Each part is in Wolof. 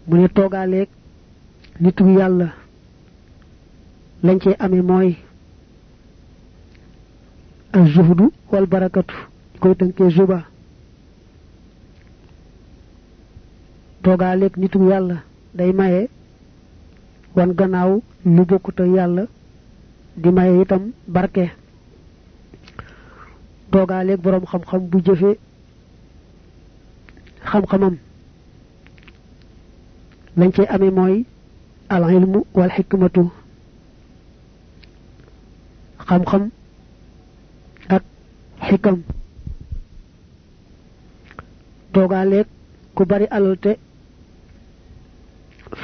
mu ne toogaaleeg nitu yàlla lañ cee amee mooy al zuhdu wal barakatu koy tënkee zuba toogaaleeg nitu yàlla day maye wan gannaaw lu bokkuta yàlla di maye itam barke toogaaleeg boroom xam-xam bu jëfe xam-xamam lañ cey amee mooy al ilmu wal xikmatu xam-xam ak xikam toogaaleeg ku bari alal te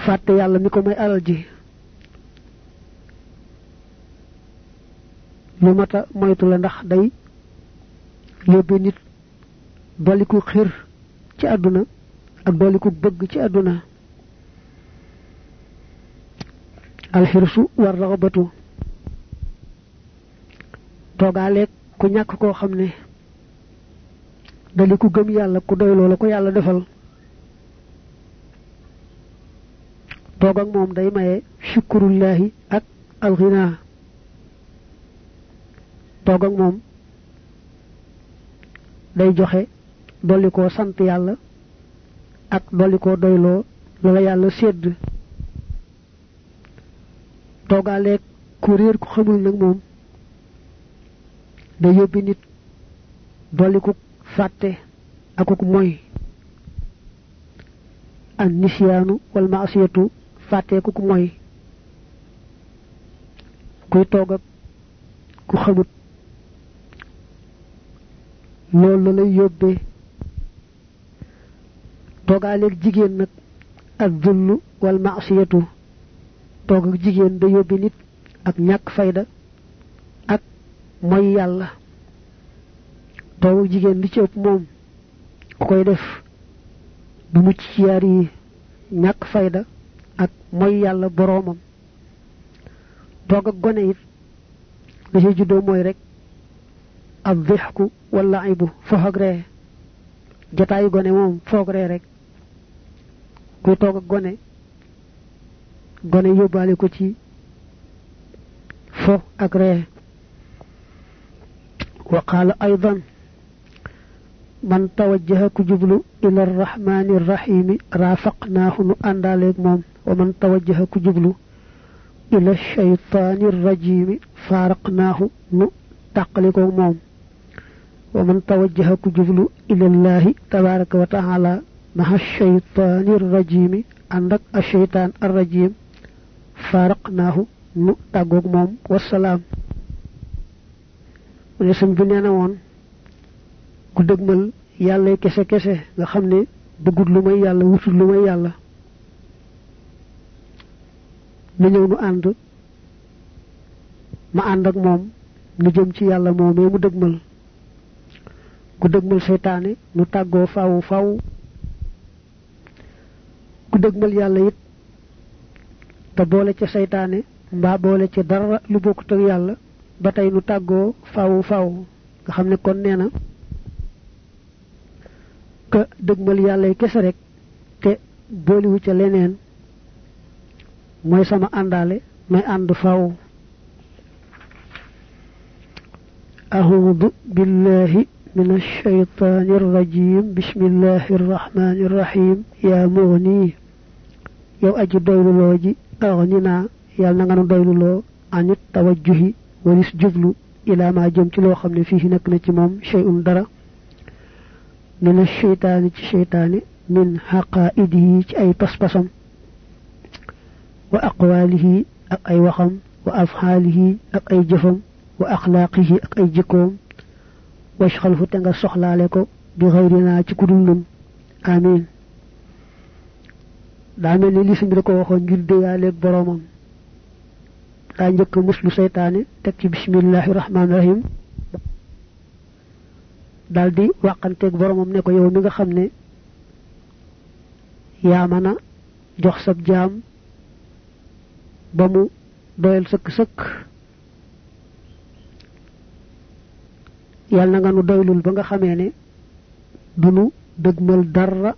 fàtte yàlla mi ko may alal ji lu mata moytu la ndax day yóbbe nit doliku xir ci àdduna ak doliku bëgg ci àdduna alxirsu war raxabatu toogaaleeg ku ñàkk koo xam ne dali ku gëm yàlla ku doy loola ko yàlla defal toog ak moom day maye shukrullahi ak alxinaa toog ak moom day joxe dolli koo sant yàlla ak dolli koo doyloo la yàlla sédd toogaaleeg ku réer ku xamul nag moom day yóbbi nit dolli ku fàtte akuk moy an nisyaanu wal maasiyatu fàtte ku moy kuy toog ak ku xamut loolu la lay yóbbee toogaaleeg jigéen nag ak zullu wal maasiyatu toog ak jigéen da yóbbi nit ak ñàkk fayda ak moy yàlla toog ak jigéen li ci ëpp moom ku koy def du mucc ci yaar yi ñàkk fayda ak moy yàlla boroomam toog ak gone it da ci juddoo mooy rek ab dixku wala aybu foog ak ree jataayu gone moom foog ree rek kuy toog ak gone yóbbaale ko ci fo ak ree wa qaala aydan man tawajjaha ku jublu ila arrahmani irrahimi raafaqnaahu nu àndaaleeg moom wa man tawajjaha ku jublu ila shaytaani irrajimi faaraqnaahu nu tàqalikoog moom wa man tawajjaha ku jublu ila llahi tabaraka wa taala maha shaytaani irrajimi ànd ak a shaytaan arrajim faaraqnaahu nu tàggoog moom wasalaam mu ne sëñ bi nee na woon ku dëgmal yàlla kese kese nga xam ne bëggut lu may yàlla wutut lu may yàlla na ñëw nu ànd ma ànd ak moom nu jëm ci yàlla moomee mu dëgmal ku dëgmal seytaane nu tàggoo faw faw ku dëgmal yàlla it te boole ca seytaane mbaa boole ca dara lu bokkut ak yàlla ba tey nu tàggoo faw faw nga xam ne kon nee na ka dëgmal yàlla kese rek te booliwu ca leneen mooy sama àndaale may ànd faw ahudu billahi min alshaytani irrajim bismillahi irrahmani irrahim yaa mughni yow aji doyluloo ji aghnina yàlla na nga nu doyluloo anit tawajjuhi walis jublu ilaa ma jëm ci loo xam ne fii nekk na ci moom shay'un dara min asheytaani ci sheytaani min xaqaidihi ci ay pas-pasam wa aqwaalihi ak ay waxam wa afxaalihi ak ay jëfam wa axlaaqihi ak ay jikkoom washxalhu te nga soxlaale ko bi xayrinaa ci kudul nun amin daa mel ni li suñ bi da ko waxoon ngir déyaaleeg boroomam daa njëkk muslu seytaane teg ci bismillahi rahmaani rahim daldi wàqanteeg boromam ne ko yow mi nga xam ne yaa mën a jox sab jaam ba mu doyal sëkk-sëkk yàlla na nga nu doylul ba nga xamee ne du nu dëgmal dara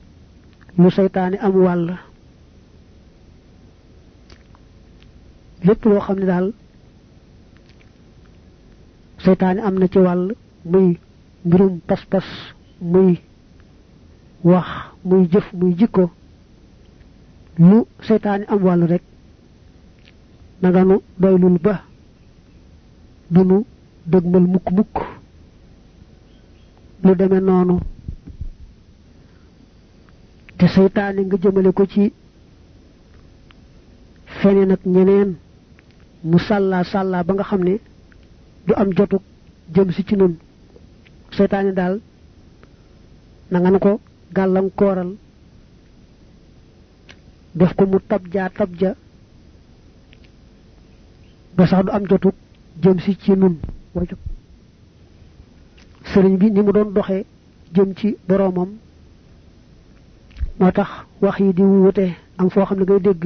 lu seytaane am wàll lépp loo xam ne daal seytaane am na ci wàll muy mbirum pas-pas muy wax muy jëf muy jikko lu seytaane am wàll rek na nga nu doylul ba du nu dëgmal mukk-mukk lu demee noonu te seytaane nga jëmale ko ci feneen ak ñeneen mu sàllaa ba nga xam ne du am jotug jëm si ci nun seytaane daal na nga na ko gàllankooral def ko mu tabja ba sax du am jotug jëm si ci nun sëriñ bi ni mu doon doxee jëm ci boroomam moo tax wax yi di wute am foo xam ne ngay dégg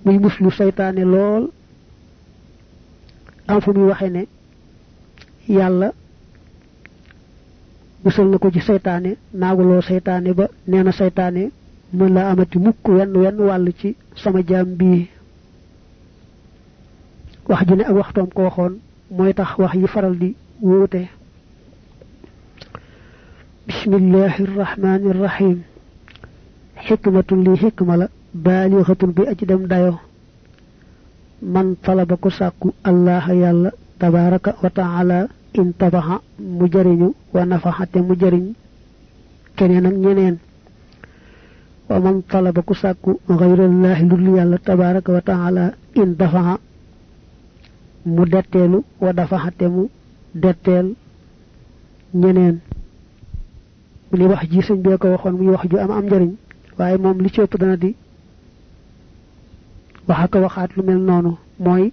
muy muslu seytaane lool am fu muy waxe ne yàlla musal na ko ci seytaane naaguloo seytaane ba nee na seytaane mën la amati mukk wenn wàll ci sama jaam bii wax ji ne ak waxtoom ko waxoon mooy tax wax yi faral di wuute bismillahi irrahmani irrahim xikmatun li xikma la baalixatun bi aji dem dayo man talaba ko sàkku allaha yàlla tabaraka wa taala in tabaxa mu jariñu wa nafaxate mu jariñ keneen ak ñeneen wa man talaba ko sàkku xayrallaahi ludul yàlla tabaraka wa taala in dafaxa mu detteelu wa dafaxate mu detteel ñeneen mu ni wax ji sëñ bee ko waxoon muy wax ju am njariñ waaye moom li ci ëpp dana di waxa ko waxaat lu mel noonu mooy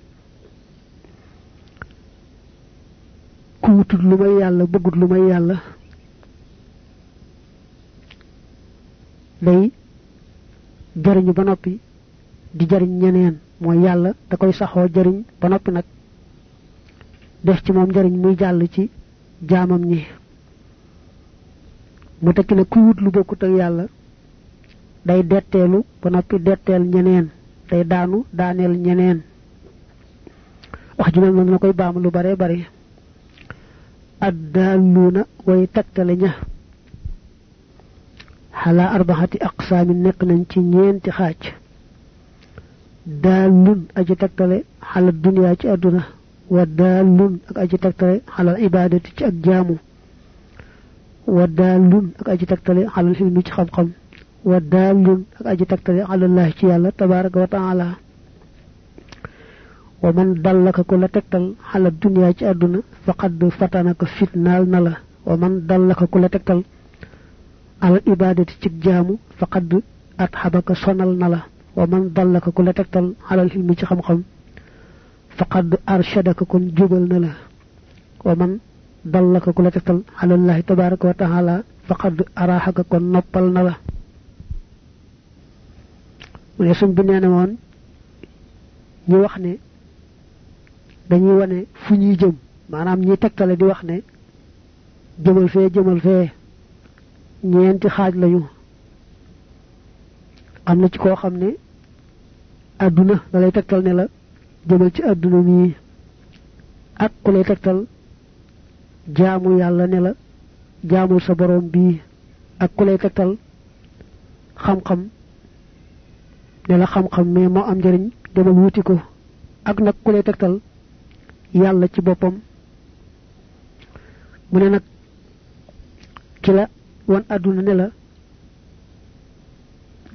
ku wutut lu may yàlla bëggut lu may yàlla day jariñu ba noppi di jariñ ñeneen mooy yàlla da koy saxoo jariñ ba noppi nag def ci moom jariñ muy jàll ci jaamam ñi mu tekki ne ku wut lu bokkut ak yàlla day detteelu ba noppi detteel ñeneen day daaneel ñeneen wax ju mel noonu la koy baam lu bare bare addaaluuna way tegtale ña xalaa arbaxati aqsaamin nekk nañ ci ñeenti xaaj daalun aji tegtale xala duniyaa ci àdduna wa daalun ak aji tegtale xalal ibaadati ci ak jaamu wa daalun ak aji tegtale xalal xilmi ci xam-xam wa daalun ak aji tegtale xalallaahi ci yàlla tabaraka wa taala wa man dallaka ku la tegtal xala duniyaa ci àdduna faqad fatanaka fitnaal na la wa man dallaka ku la tegtal alal ibaadati ci jaamu faqad atxabaka sonal na la wa man dallaka ku la tegtal xalal xilmi ci xam-xam faqad arshadaka kon jubal na la wa man dallaka ku la tegtal xalallaahi tabaraka wa taala faqad araaxaka kon noppal na la mu ne suñ bi nee na woon ñi wax ne dañuy wane fu ñuy jëm maanaam ñi tegtale di wax ne jëmal fee ñeenti xaaj lañu am na ci koo xam ne àdduna da lay tegtal ne la jëmal ci àdduna mii ak ku lay tegtal jaamu yàlla ne la jaamul sa borom bii ak ku lay tegtal xam-xam ne la xam-xam mais moo am njëriñ demal wuti ko ak nag ku lay tegtal yàlla ci boppam mu ne nag ki la wan àdduna ne la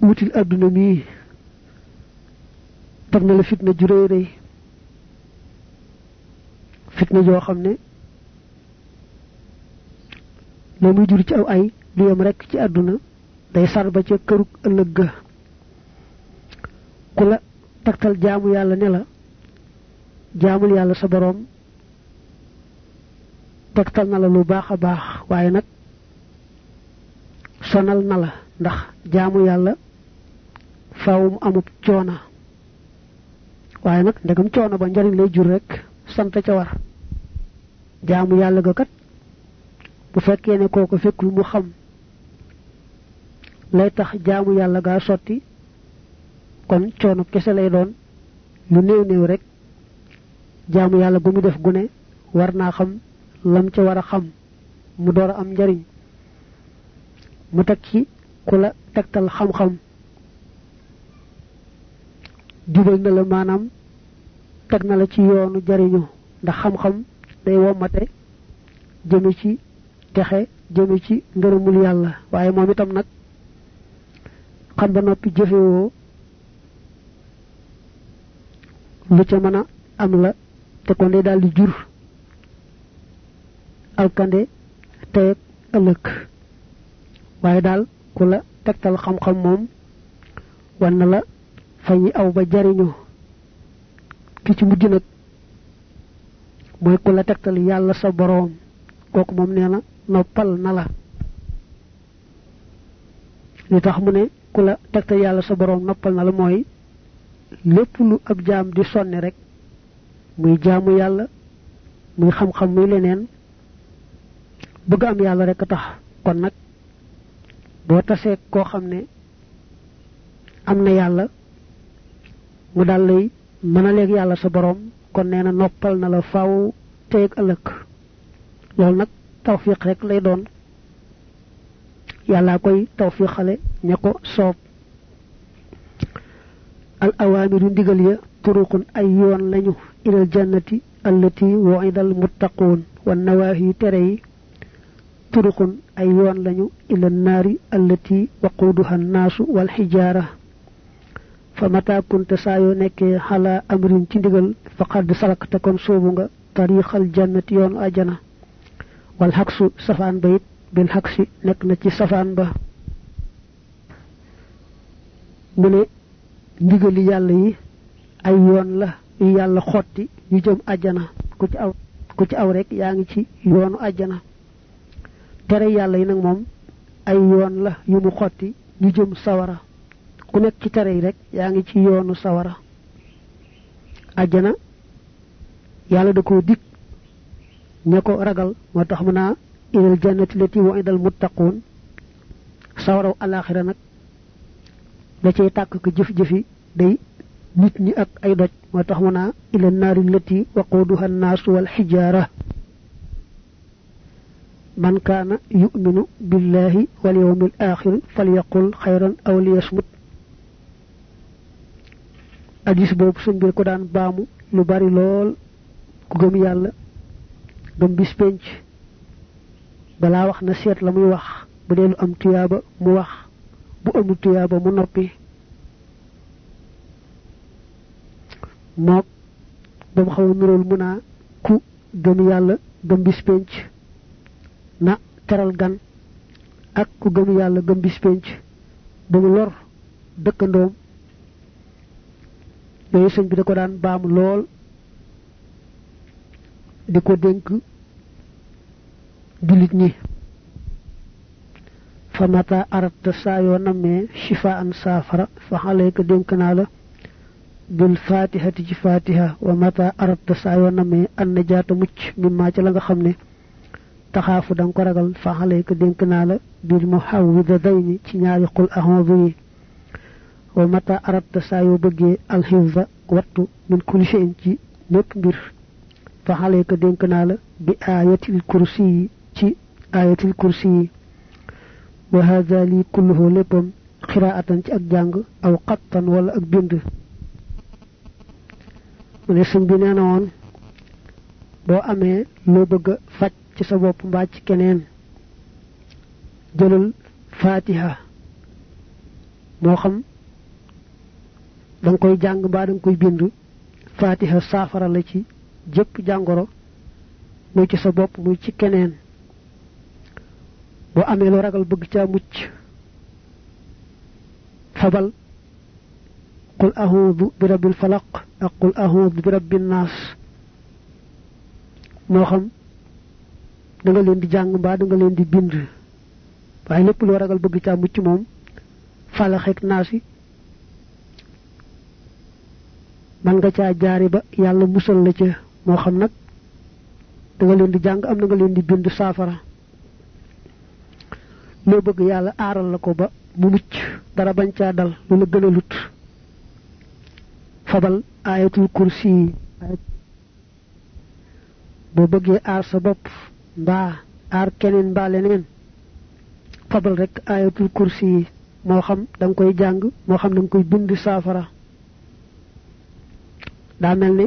wutil àdduna mii teg na la fitna ju rëy rëy fitna joo xam ne la muy jur ci aw ay du yem rekk ci àdduna day sar ba ca kërug ëllëg ga ku la tegtal jaamu yàlla ne la jaamul yàlla sa boroom tegtal na la lu baax a baax waaye nag sonal na la ndax jaamu yàlla faaw mu amub coona waaye nag ndegam coono ba njariñ lay jur rek sant ca war jaamu yàlla ga kat bu fekkee ne kooko fekkul mu xam lay tax jaamu yàlla gaa sotti kon coono kese lay doon lu néew néew rek jaamu yàlla gu mu def gune war naa xam lam ca war a xam mu door a am njariñ mu teg ci ku la tegtal xam-xam jubal na la maanaam teg na la ci yoonu jariñu ndax xam-xam day wommate jëme ci texe jëme ci ngërëmul yàlla waaye moom itam nag xam ba noppi jëfewoo lu ca mën a am la te kon day daal di jur alkande tey ak ëllëg waaye daal ku la tegtal xam-xam moom wan na la fa ñi aw ba jariñu ki ci mujj nag mooy ku la tegtal yàlla sa boroom kooku moom nee na noppal na la li tax mu ne ku la tegtal yàlla sa boroom noppal na la mooy lépp lu ab jaam di sonni rek muy jaamu yàlla muy xam-xam muy leneen bëgg am yàlla rek a tax kon nag boo tasee koo xam ne am na yàlla mu daal lay mën a leeg yàlla sa boroom kon nee na noppal na la faaw tey ak ëllëg loolu nag tawfiq rek lay doon yàllaa koy tawfiqale ña ko soob al awaamiru ndigal ya turuqun ay yoon lañu ilal jannati allati wu'idal muttaquun wan nawaahi tere yi turuqun ay yoon lañu ilal naari allati waquuduha annaasu wal xijaara fa mata kunta saa yoo nekkee xalaa amrin ci ndigal faqad salakta kon soobu nga tariixal jannati yoonu ajana wal xaksu safaan ba it bil xaksi nekk na ci safaan ba mu ne ndigali yàlla yi ay yoon la yu yàlla xotti yu jëm ajana ku ci aw rek yaa ngi ci yoonu ajana tere yàlla yi nag moom ay yoon la yu mu xotti yu jëm sawara ku nekk ci tere yi rek yaa ngi ci yoonu sawara ajana yàlla da koo dig ña ko ragal moo tax mu naa ilal jannati lati wa'idal muttaquun sawaraw alaxira nag da cay tàkk ko jëf-jëfi day nit ñi ak ay doj moo tax mu naa ilal naari lati waquuduha annaasu wal xijaara man kaana yu'minu billahi wal yawmil aaxir falyaqul xayran aw liyasmut hadis boobu sëñ bi ko daan baamu lu bari lool ku gëm yàlla gëm bis penc balaa wax na seet la muy wax bu dee lu am tuyaaba mu wax bu amul tuyaaba mu noppi mook ba mu xaw a nuróol mu naa ku gëm yàlla gëm bis penc na teral gan ak ku gëm yàlla gëm bis penc ba mu lor dëkkandoom yooyu sëñ bi da ko daan baamu lool di ko dénk jullit ñi fa mata arata saa yoo nammee shifaan saafara fa xalayka dénk naa la bil fatihati ci fatiha wa mata arata saa yoo nammee an najaata mucc mimmaa ci la nga xam ne taxaafu danga ko ragal fa xalayka dénk naa la bil muhawwidatayni ci ñaari qul a'udhu yi wa mata arata saa yoo bëggee alxifza wattu min kulli shay'in ci mépp mbir fa xalayka dénk naa la bi ayatil kursi yi ci ayatil kursi yi wa hada li kulluhu léppam xiraatan ci ak jàng aw xattan wala ak bind mu ne sëñ bi nee na woon boo amee loo bëgg a faj ci sa bopp mbaa ci keneen jëlal fatiha moo xam da nga koy jàng mbaa da nga koy bind fatiha saafara la ci jëpp jàngoro muy ci sa bopp muy ci keneen boo amee loo ragal bëgg caa mucc fabal qul a'udhu bi rabbil falaq ak qul a'udhu bi rabbin naas moo xam da nga leen di jàng mbaa da nga leen di bind waaye lépp loo ragal bëgg caa mucc moom falaxek naasi man nga caa jaari ba yàlla musal la ca moo xam nag da nga leen di jàng am na nga leen di bind saafara loo bëgg yàlla aaral la ko ba mu mucc dara bañ caa dal lu la gën a lut fabal ayatul kursi boo bëggee aar sa bopp mbaa aar keneen mbaa leneen fabal rek ayatul kursi moo xam da nga koy jàng moo xam da nga koy bind saafara daa mel ne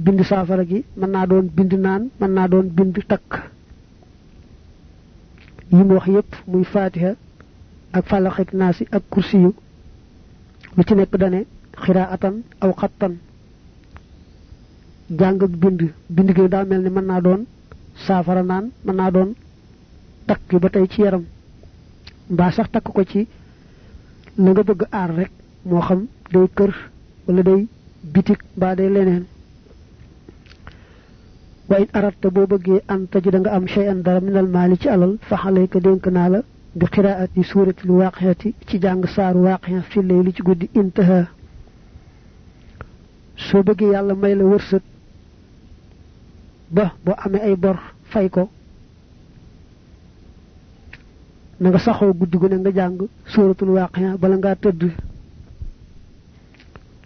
bind saafara gi mën naa doon bind naan mën naa doon bind takk yi mu wax yépp muy fatiha ak falax ak naasi ak kursi yu lu ci nekk dane xiraatan aw xattan jàng ak bind gi daa mel ne mën naa doon saafara naan mën naa doon takk gi ba tey ci yaram mbaa sax takk ko ci la nga bëgg aar rek moo xam day kër wala day bitik mbaa day leneen wa in aratta boo bëggee an taji da nga am shay'an dara minal maali ci alal fa xalayka dénk naa la bi qiraati suuratil waaqiyati ci jàng saaru waaqiya fi layli ci guddi intaha soo bëggee yàlla may la wërsëg ba boo amee ay bor fay ko na nga saxoo guddi gu ne nga jàng suuratul waaqiya bala ngaa tëdd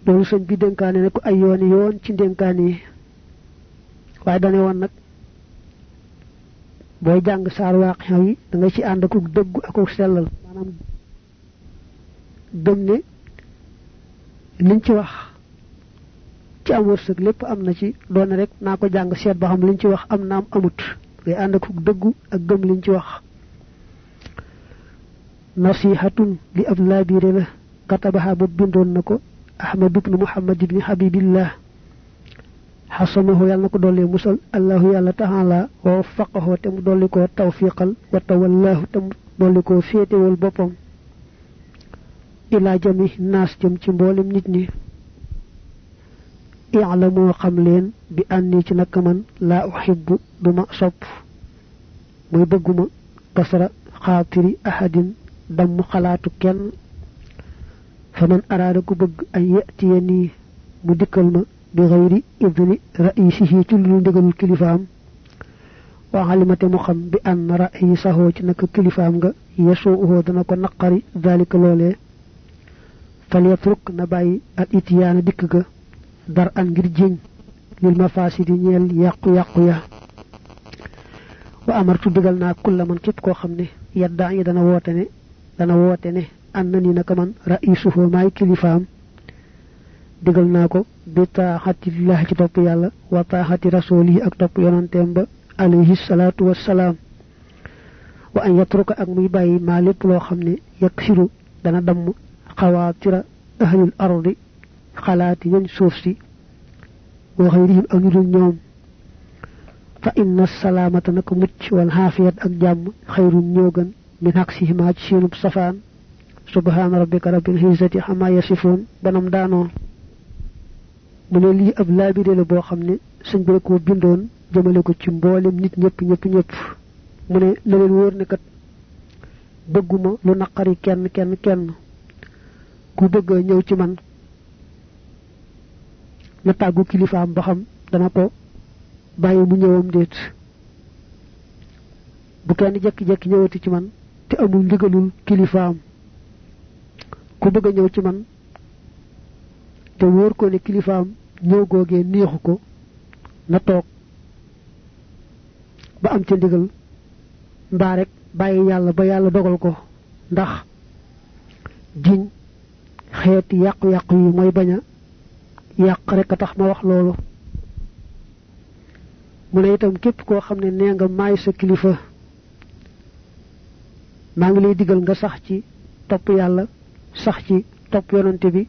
loolu sëñ bi dénkaane ne ko ay yooni yoon ci dénkaane yi waaye dane woon nag booy jàng saar waaqiya yi da nga ci ànd ak dëggu ak sellal maanaam gëm ne liñ ci wax ci am wërsëg lépp am na ci doone rek naa ko jàng seet ba xam liñ ci wax am naam amut ngay ànd ak dëggu ak gëm liñ ci wax nasihatun li ab laabiire la katabaha ba bindoon na ko ahmad ibn muhammad ibn habibillah xasamahu yàlla na ko dolli musal allahu yàlla taala wa waffaqahu te mu dolli ko tawfiqal wa tawallahu te mu dolli ko féetewal boppam ila jami naas jëm ci mboolem nit ñi i'lamu xam leen bi anni ci naka man laa uhibbu duma sopp muy bëgguma kasra xaatiri ahadin damm xalaatu kenn fa man araada ku bëgg ay yatiya nii mu dikkal ma bi xayri idni raisihi ci lu ndigalul kilifaam wa xalimate mu xam bi an raisahu ci naka kilifaam nga yasuuhu dana ko naqari dalika loolee fal yatruk na bàyyi al itiyaana dikk ga dar an ngir jéñ lil mafaasidi ñeel yàqu-yàqu ya wa amartu digal naa kulla man képp koo xam ne yaddaa yi dana woote ne an na ni naka man raisuhu maay kilifaam digal naa ko bi taaxatillahi ci topp yàlla wa taaxati rasulihi ak topp yonanteem ba alayhi salaatu wassalaam wa an yatruka ak muy bàyyi maa lépp loo xam ne yaksiru dana damm xawaatira ahlil ardi xalaati ñoñ suuf si wa xayrihim ak ñu dul ñoom fa inna salaamata naka mucc wal xaafiyat ak jàmm xayrun ñoo gën min aksihima ci seenub safaan subhaana rabbika rabbil izzati amma yasifuun banam daanoo mu ne lii ab laabire la boo xam ne sëñ bi ko bindoon jëmale ko ci mboolem nit ñëpp mu ne na leen wóor ne kat bëgguma lu naqari kenn ku bëgg a ñëw ci man na tàggu kilifaam ba xam dana ko bàyyi mu ñëwam déet bu kenn jekki-jekki ñëwati ci man te amul ndigalul kilifaam ku bëgg a ñëw ci man te wóor ko ne kilifaam ñëw googee neexu ko na toog ba am ca ndigal mbaa rek bàyyi yàlla ba yàlla dogal ko ndax jiñ xeeti yàqu-yàqu yi mooy bañ a yàq rek a tax ma wax loolu mu ne itam képp koo xam ne nee nga maay sa kilifa maa ngi lay digal nga sax ci topp yàlla sax ci topp yonante bi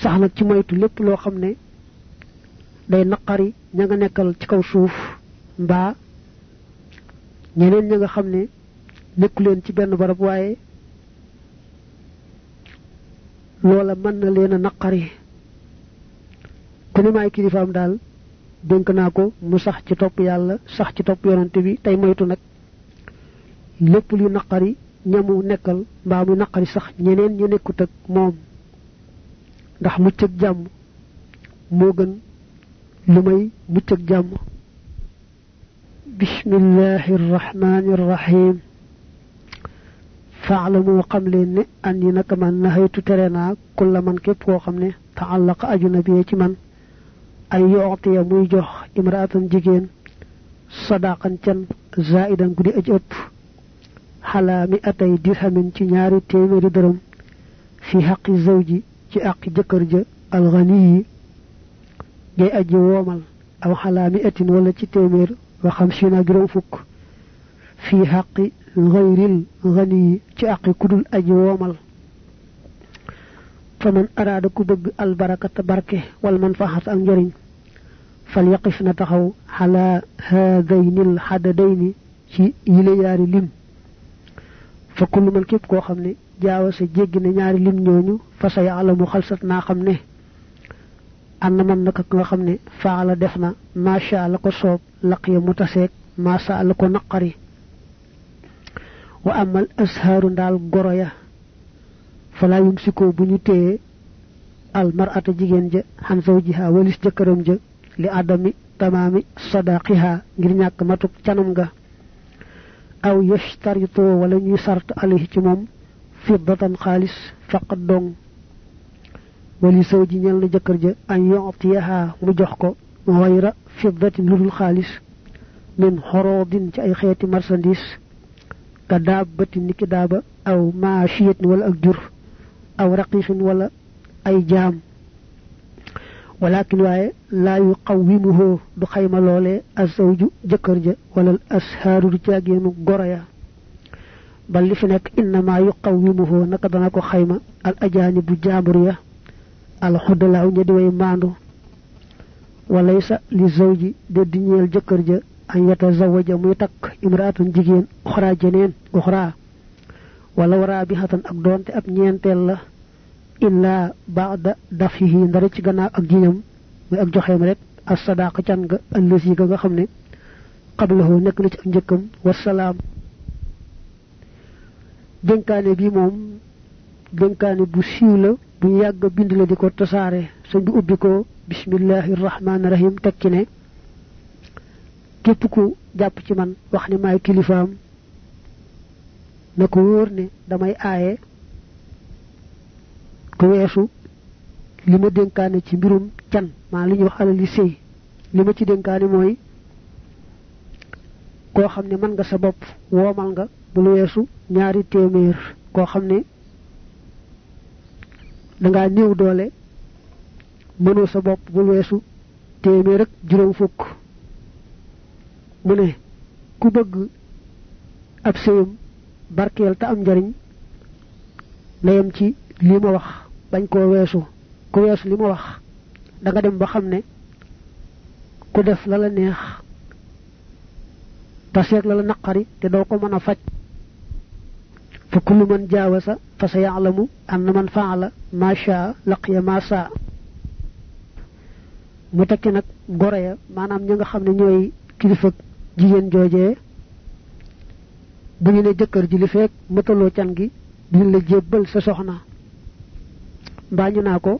sax nag ci moytu lépp loo xam ne day naqari ña nga nekkal ci kaw suuf mbaa ñeneen ña nga xam ne nekku leen ci benn barab waaye loola mën na leen a naqari ku ne maay kilifaam daal dénk naa ko mu sax ci topp yàlla sax ci topp yonante bi tey moytu nag lépp lu naqari ñamu nekkal mbaa mu naqari sax ñeneen ñu nekkut ak moom ndax mucc ak jàmm moo gën lu may mucc ak jàmm bismillahi rrahmani rrahim faalamu xam leen ne an yi naka man nahaytu tere naa kulla man képp koo xam ne taallaqa aju na bi ci man ay yoxtiya muy jox imraatan jigéen sadaqan can zaidan gudi aj ëpp xalaa mi atay dirhamin ci ñaari téeméeri dërëm fi xaqi zawji ci àqi jëkkër ja alxaniyi jay aji woomal aw xalaa mi atin wala ci téeméer wa xamsiina juróom fukk fi xaqi gayril xaniyi ci àqi kudul aji woomal fa man araada ku bëgg albarakata barke wal manfaxat ak njëriñ fal yaqif na taxaw xalaa haadaynil xadadayni ci yile yaari lim fa kullu man képp koo xam ne jaawa sa jéggi ne ñaari lim ñooñu fa sa yaalamu xalsat naa xam ne ànd man naka nga xam ne faala def na macha la ko soob laq ya mu taseeg macha la ko naqari wa amal ashaaru ndaal goro ya falaa yum sikoo bu ñu téye al mar'ata jigéen ja xan zawjiha walis jëkkëram ja li adami tamaami sadaqiha ngir ñàkk matuk canam ga aw yashtaritoo wala ñuy sart alayhi ci moom fiddatan xaalis faqat dong wali saw ji ñel na jëkkër ja an yu'tiyaha mu jox ko wayra fiddatin ludul xaalis min xorodin ci ay xeeti marchandise ka daabatin niki daaba aw maashiyatin wala ak jur aw raqiqin wala ay jaam walakin waaye laa yuqawwimuhu du xayma loolee azawju jëkkër ja wala al ashaaru du caageenu goro ya bal li fi nekk innama yuqawwimuhu naka dana ko xayma al ajaani bu jaambur ya al xuddalaaw ña di way maandu walaysa li zawji de di ñeel jëkkër ja an yatazawaja muy takk imraatan jigéen uxraa jeneen uxraa wala waraa bi xatan ak doonte ab ñeenteel la illa baada dafihi ndara ci gannaaw ak jiñam muy ak joxeem rek as sadaqa can nga ëllësi ga nga xam ne qablahu nekk na ci ak njëkkam wasalaam dénkaane bi moom dénkaane bu siiw la bu yàgg bind la di ko tasaare sëñ bi ubbi ko bismillahi rahmaani rahim tekki ne képp ku jàpp ci man wax ne maay kilifaam na ko wóor ne damay aaye ku weesu li ma dénkaane ci mbirum can maa li ñuy wax alal li sëy li ma ci dénkaane mooy koo xam ne mën nga sa bopp woomal nga bul weesu ñaari téeméer koo xam ne dangaa néew doole mënoo sa bopp bul weesu téeméer ak juróom fukk mu ne ku bëgg ab sëyam barkeel te am njariñ na yem ci li ma wax bañ koo weesu ku weesu li ma wax da nga dem ba xam ne ku def la la neex taseeg la la naqari te doo ko mën a faj fa kullu man jaawasa fa sa yaalamu anna man faala ma shaa laqiya ma saa mu tekki nag gore ya maanaam ñi nga xam ne ñooy kilifa jigéen joojee bu ñu ne jëkkër ji li feek mëtaloo can gi duñ la jébbal sa soxna mbaa ñu naa ko